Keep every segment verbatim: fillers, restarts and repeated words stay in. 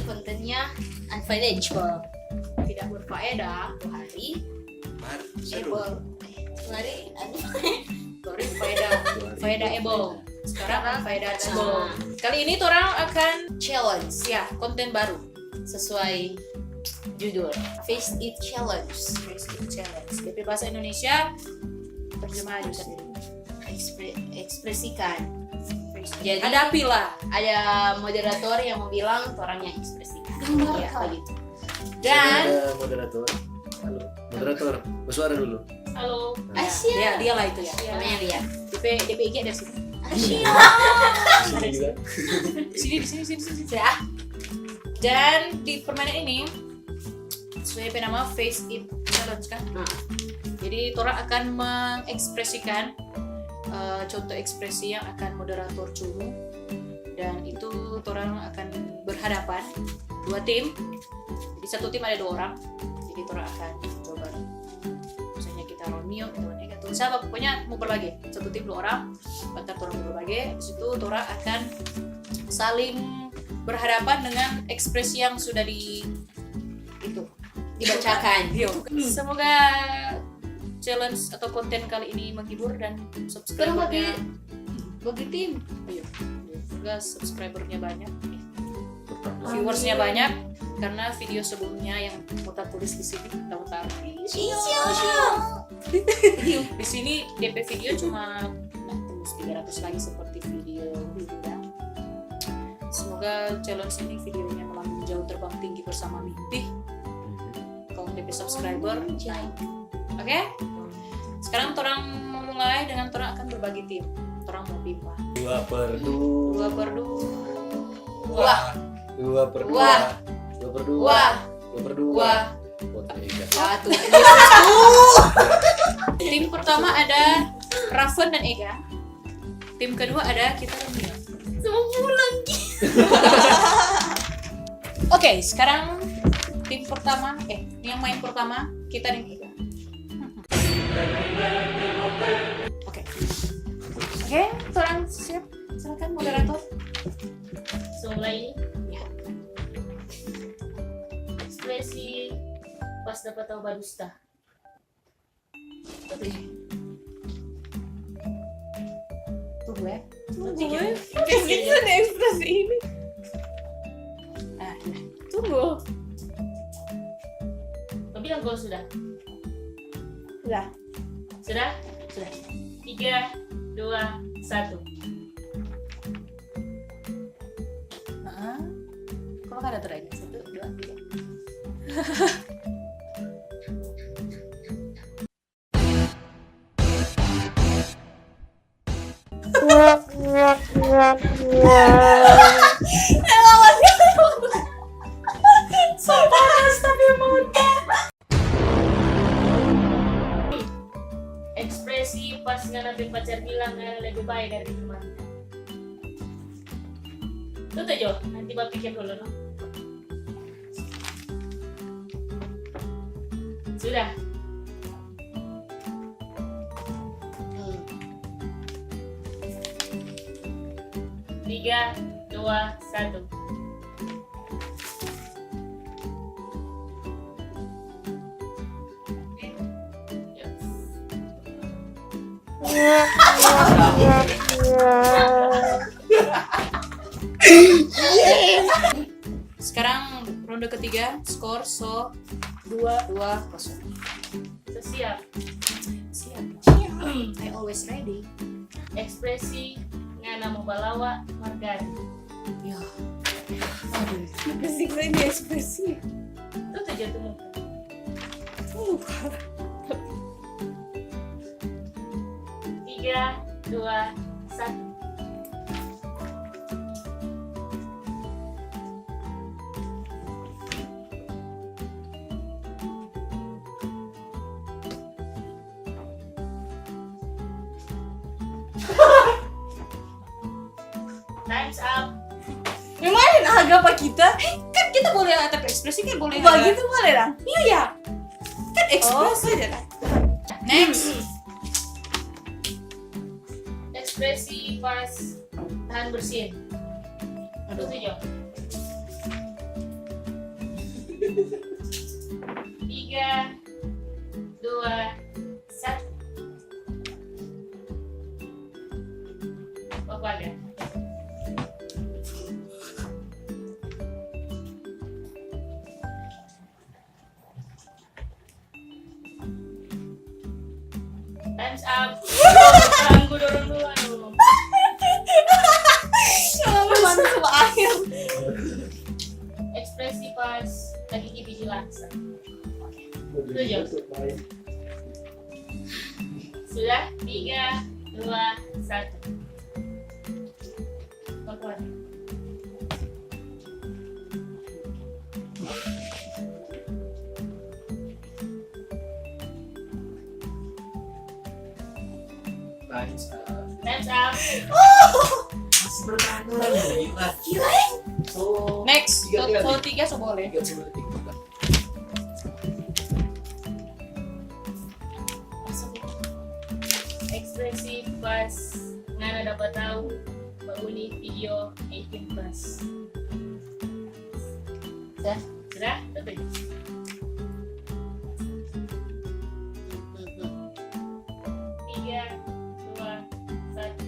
Kontennya unfaedah. Tidak berfaedah, dua hari. Mar, Able. Dua hari, aduh. Dua hari faedah. Faedah able. Sekarang unfaedah able. Kali ini orang akan challenge, ya, konten baru sesuai judul Face It Challenge. Face It Challenge. Depe bahasa Indonesia terjemah aja sendiri. Ekspre- ekspresikan. Jadi, Hadapilah. Ada moderator yang mau bilang orang yang ekspresikan. Iya, begitu. Dan Ada moderator. Halo. Moderator, bersuara dulu. Halo. Asia. Ya, dia lah itu ya. Namanya Lia. D P, D P I G ada sini. Sini juga. Di sini, di sini, sini, sini. Ya. Dan di permainan ini sesuai apa nama, Face It Challenge kan? Nah. Jadi orang akan mengekspresikan eh, contoh ekspresi yang akan moderator cungu, dan itu orang akan berhadapan dua tim. Jadi satu tim ada dua orang. Jadi orang akan coba, misalnya kita Romeo, kita Ega, atau siapa, pokoknya mau berbagi, satu tim dua orang, antar orang mau berbagi. Habis itu orang akan saling berhadapan dengan ekspresi yang sudah di itu Dibacakan. Yo. Semoga challenge atau konten kali ini menghibur dan Sekarang bagi subscribernya bagi tim. Iya. Semoga subscribernya banyak, Bertambah. viewersnya banyak, karena video sebelumnya yang mau tak tulis di sini, tak taruh di Iya. Di sini D P video cuma nah, tembus tiga ratus lagi seperti video dulu ya. Semoga challenge ini videonya melambung jauh, terbang tinggi bersama mimpi. Kalau D P subscriber, oke? Sekarang orang mau mulai dengan orang akan berbagi tim. Orang mau pimpah. Dua per dua. Dua per dua. Wah, Dua per dua. Wah. Dua per dua. Wah. Dua per dua. Wah. Buat Ega. Satu. Tim pertama ada Raven dan Ega. Tim kedua ada kita dan Mia. Semua pulang. Oke, sekarang tim pertama, eh, yang main pertama kita dan Ega. Oke. Oke, orang siap. Silakan moderator. So, mulai ini. Ya. Ekspresi pas dapat tahu badusta. Tunggu ya. Tunggu, eh. Kayak gitu ada ekspresi ini. Ah, ya. Tunggu. Kau bilang kalau sudah. Sudah. Sudah? Sudah. Tiga, dua, satu. Nah, kalau nggak ada terakhir, satu, dua, tiga. Emang masih. So panas tapi mau. Ekspresi pas ngana pe pacar bilang ngana lebih baik dari teman. Tutu jo, nanti bapikir dulu no. Sudah. Hmm. Tiga, dua, satu. Sekarang ronde ketiga, skor so dua dua kosong. So siap. Siap. I always ready. Ekspresi ngana mo balawa margari. Ya. Aduh. Apa sih ini ekspresi? Tutu jo tu muka. Uh. Tiga, dua, satu. Time's up. Lumayan agak apa kita? Kan kita boleh ada ekspresi, kan boleh Wah, ada. Gitu boleh lah. Iya ya. Kan ekspresi aja lah. Next. Ekspresi pas tahan bersin. Aduh. Tutu jo. Tiga, dua, satu. Baku aja. Time's up. Ganggu dorong dulu, aduh. Kenapa masuk sama air? Ekspresi pas lagi gigi laksa. Tujuh. Sudah? Tiga, dua, satu. Bakuan. Time's up. Time's up. Masih bertahan orang, gila. Gila, eh? So, next. Tiga, so, tiga, so tiga, so boleh. Tiga puluh detik juga. Ekspresi pas ngana dapa tau bauni video eighteen plus. Sudah? Sudah? Tutup. Tiga, dua, satu.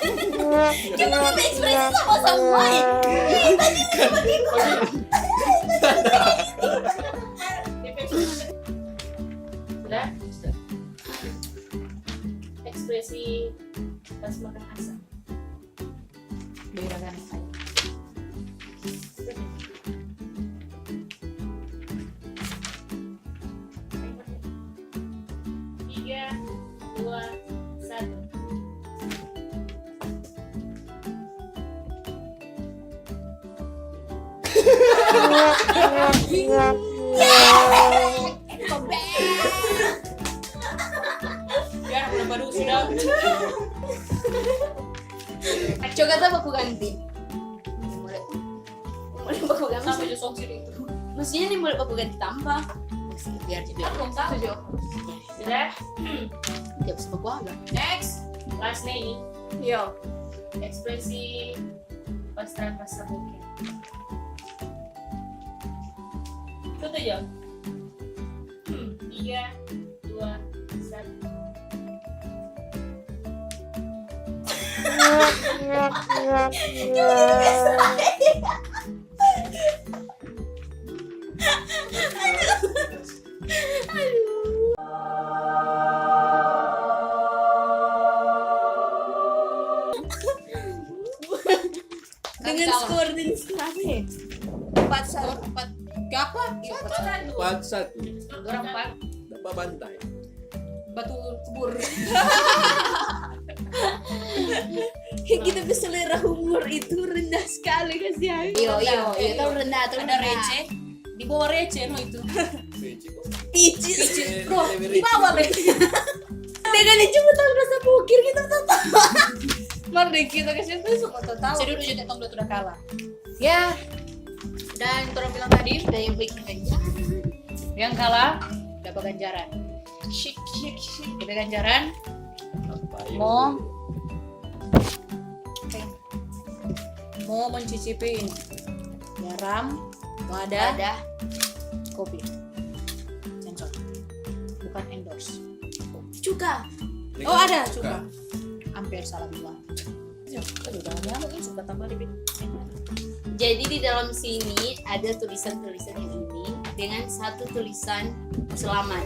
Coba kita ekspresi sama-sama, eh. Eh, tadi cuma gitu. Sudah? Sudah. Ekspresi pas makan asam. Beda kan? Tiga, dua, satu. Biar udah baru sudah. Coba kita baku ganti. Mulai, mulai baku ganti. Sama aja song sih itu. Maksudnya nih mulai baku ganti tambah. Biar jadi. Aku dong tahu. Tujuh. Sudah? Dia bisa baku agak. Next. Last nih. Yo. Ekspresi pas rasa bokeh. Tutup, Jo. Tiga, dua, satu. Aduh. Dengan skor, dengan skor apa ya? Empat satu. Skor empat. Ke apa? Iya, empat satu. Empat satu. Orang empat. Dapat bantai. Batu kubur. Kita pe selera humor itu rendah sekali, kasihan. Iyo, iyo, iyo, terlalu rendah, terlalu rendah. Ada receh. Di bawah receh, no, itu. Receh kok. Receh. Receh. Bro, di bawah receh. Dengan itu betul rasa pukir kita tatawa. Mar deh kita kasih tuh semua tatawa. Saya dulu juga tong dua sudah kalah. Ya. Dan orang bilang tadi, ada yang baik ganjaran. Yang kalah dapat ganjaran. Shik, shik, shik. Dapat ganjaran. Apa ya? Mo. Mo mencicipi garam, lada, lada, kopi. Sensor. Bukan endorse. Cuka. Oh, ada cuka. Cuka. Hampir salah bilang. Ya, aduh, jangan-jangan ini suka tambah lebih enak. Jadi di dalam sini ada tulisan-tulisan yang ini dengan satu tulisan selamat.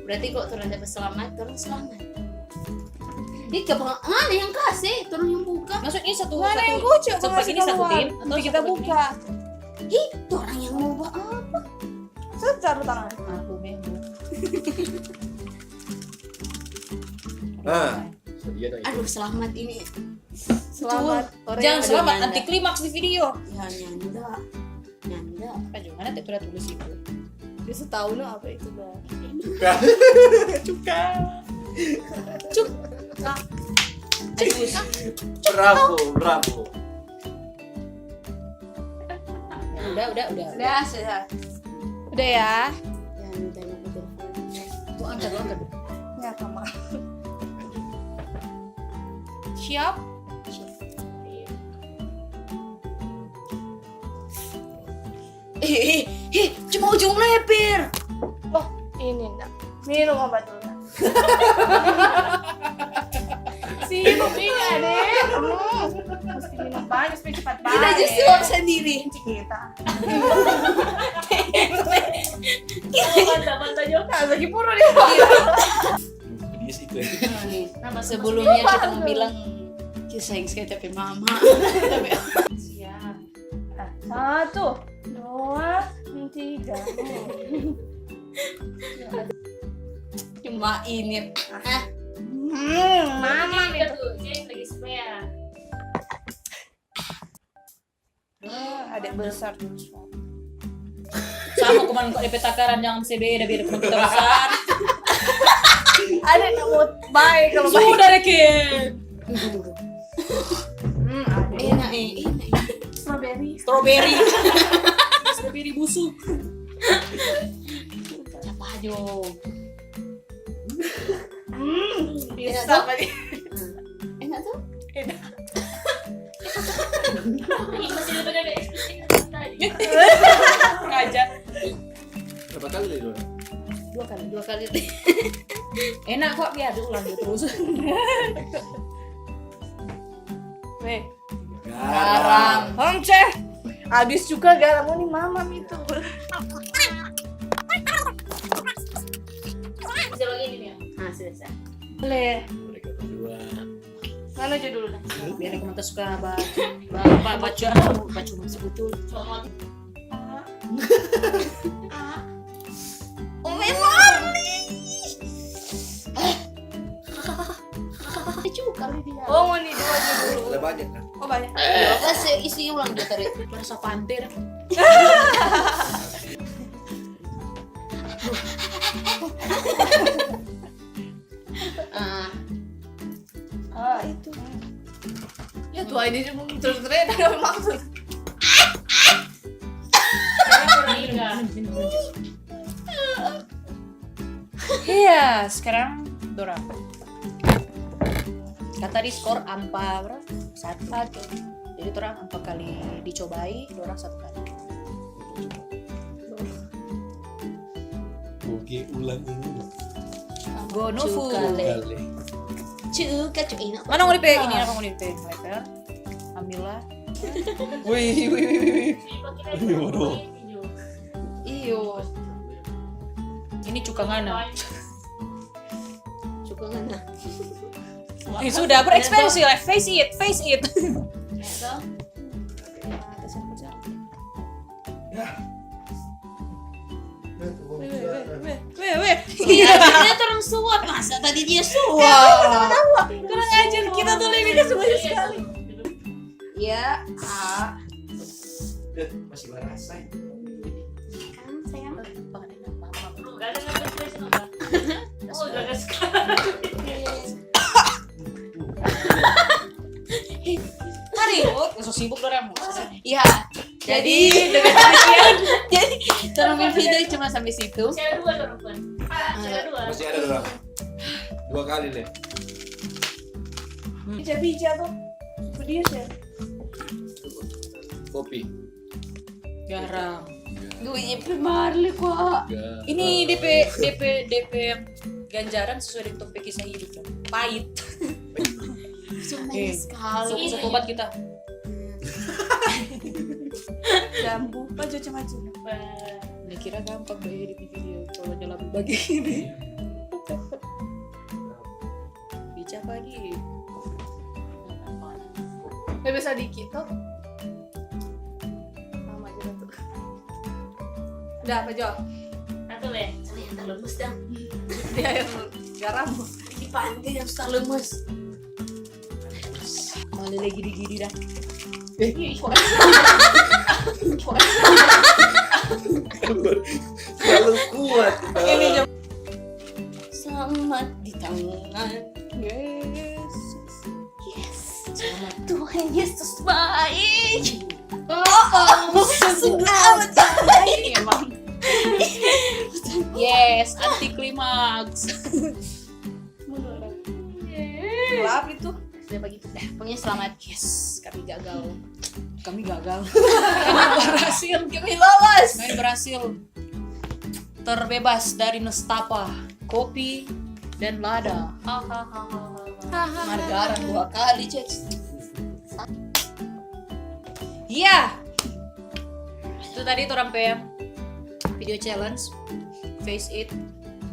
Berarti kok torang dapat selamat, torang selamat. Di kebang, ngana yang kasih, torang yang buka. Maksudnya satu, ngana yang kucek, satu pagi ini satu tim, atau kita buka? Ih, torang yang mau buat apa? Saya taruh tangan. Aku bego. Nah, sedia dah itu. Aduh, selamat ini. Selamat. Jangan selamat, anti klimaks di video. Ya, nyanda. Nyanda. Kan juga mana tuh tulis itu. Dia setahu no apa itu, Bang. Cuka. Cuka. Cuka. Aduh. Bravo, bravo. Udah, udah, udah. Udah, sudah. Udah ya. Tuh, angkat, angkat. Ya, sama. Siap? Hei, hei, hei, cuma ujung leper. Oh, ini nak. Minum obat dulu nak. Sibuk ini, adek. Hmm. Mesti minum banyak supaya cepat baik. Kita justru sendiri. Kita. Mantap, mantap, Jo. Nah, lagi puru dia. Dia sih itu. Nah, nih, sebelumnya kita mau bilang, "Kita sayang sekali tapi mama." Siap. Nah, satu, dua, tiga. Cuma ini. Ah. Hmm, mama itu. Tuh, Jeng lagi spea. Ah, adek besar tuh. Sama kuman kok depe takaran, jangan se beda, beda kuman kita besar. Adek nak mau baik kalau baik. Sudah deh, Ken. Hmm, adek. Enak, eh, enak, eh. Strawberry. Strawberry. Strawberry busuk. Apa aja? Hmm, enak bisa tuh. Enak tuh? Enak. Ih, masih ada pada ekspresi tadi. Sengaja. Berapa kali tadi, Dora? Dua kali. Dua kali. Enak kok, biar diulang terus. Weh. Garam. Hong, Ceh. Habis juga garam. Oh, ni mama itu. Bisa begini nih. Ah, sudah, sudah. Boleh. Mereka berdua. Mana aja dulu dah. Biar aku mata suka ba, ba, ba, baca, baca betul. Oh, memang. Lucu kali dia. Oh, mau ni dua aja dulu. Ada banyak kan? Oh, banyak. Apa sih isi ulang dia tadi? Merasa panter. Ah. Ah, itu. Ya, tuh ini cuma terus-terus ada maksud. Iya, sekarang dorang. Kan tadi skor ampa berapa? Satu. Satu. Jadi dorang ampa kali dicobai, dorang satu kali. Oke, ulang ini. Go no food. Cukale. Cukale. Cuka, cu-, ino. Mana ngoni pe? Ini apa ngoni pe? Leper. Ambillah. Wih, wih, wih, wih. Ini bodoh. Iyo. Ini cuka ngana. Cuka ngana. Eh, sudah, berekspresi lah. Face it, face it. Ya. Weh, weh, weh, weh, weh. Iya, dia orang suap. Masa tadi dia suap? Kurang ajar, kita tuh ini kan semuanya sekali. Ya, A. Masih barasa. Kan, sayang. Tuh, gak ada nafas, guys, apa? Oh, gak ada sekali. Hari, oh, so sibuk dorang. Ya, jadi dengan demikian, jadi turun video cuma sampai situ. Masih ada dua, turun. Masih ada dua. Masih ada dua. Dua kali deh. Bija-bija tuh. Pedis ya? Kopi. Garam. Duh, ini pe marli kok. Garam. Ini depe, depe, depe ganjaran sesuai dengan tong pe kisah hidup, kan? Pahit. Cuma sekali. Sok, sok tobat kita. Jambu, apa macam-macam. Ini kira gampang bae di video, kalau dalam begini. Bicara lagi. Lebih sadikit tuh. Sama aja tuh. Udah, apa, Jo? Satu, Le. Sama yang terlemes dong. Dia yang garam. Di pantai yang suka lemes. Mau lele gidi-gidi dah. Eh. Ih, kok. Kok. Terlalu kuat. Ini, Jo. Selamat di tangan Yesus. Yes. Tuhan Yesus baik. Oh, oh, sungguh amat baik. Emang. Yes, anti klimaks. Gelap itu. Ya, begitu deh. Pokoknya selamat. Yes, kami gagal. Kami gagal. Kami berhasil, kami lolos. Kami berhasil terbebas dari nestapa, kopi, dan lada. Hahaha. Margaran dua kali, cek. Iya. Itu tadi torang pe video challenge. Face it.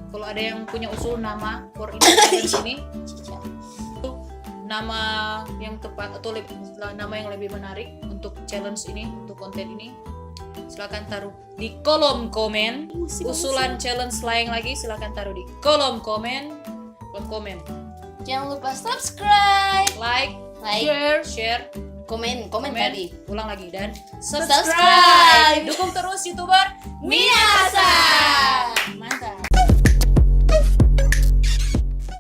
Kalau ada yang punya usul nama for ini challenge ini, nama yang tepat atau lebih, nama yang lebih menarik untuk challenge ini, untuk konten ini, silakan taruh di kolom komen. Usulan challenge lain lagi, silakan taruh di kolom komen. Kolom komen. Jangan lupa subscribe, Like, like, share, share, komen, komen komen. Tadi. Ulang lagi dan Subscribe. Dukung